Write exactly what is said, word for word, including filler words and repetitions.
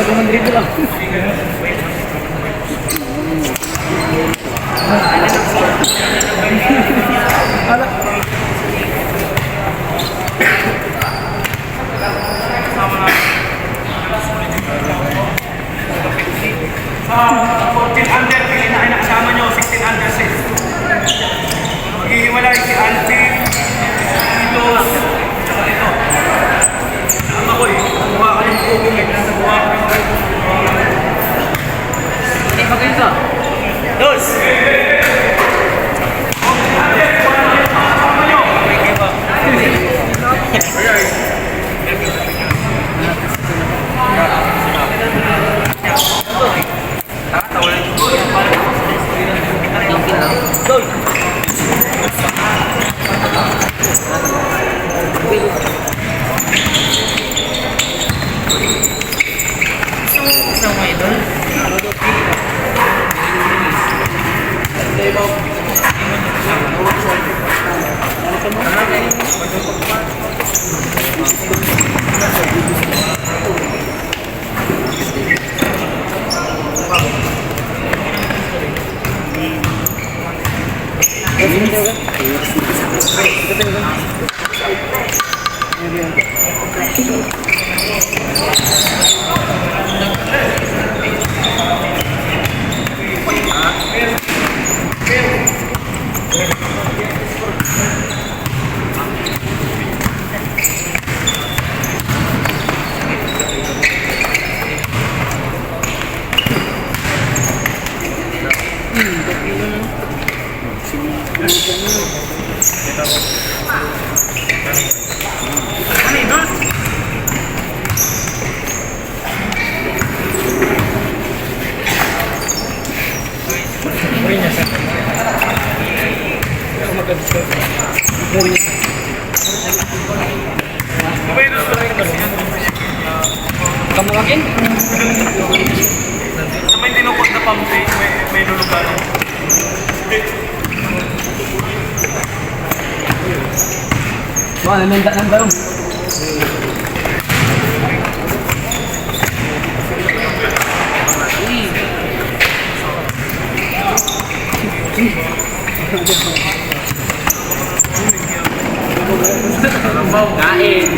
One hundred lang. Sa fourteen under, pili na kayo na kasama nyo, sixteen under, six. Maghihiwalay si Alvin, ito, tsaka ito. Ang ako'y, kuha kayo ng tubig, eh. Kuha kayo. Hindi, magayon ka. Dos. Kamu akin? Sa may tinukod na pampi, may, may luluganan. Wah, nananda ng barong. Kain.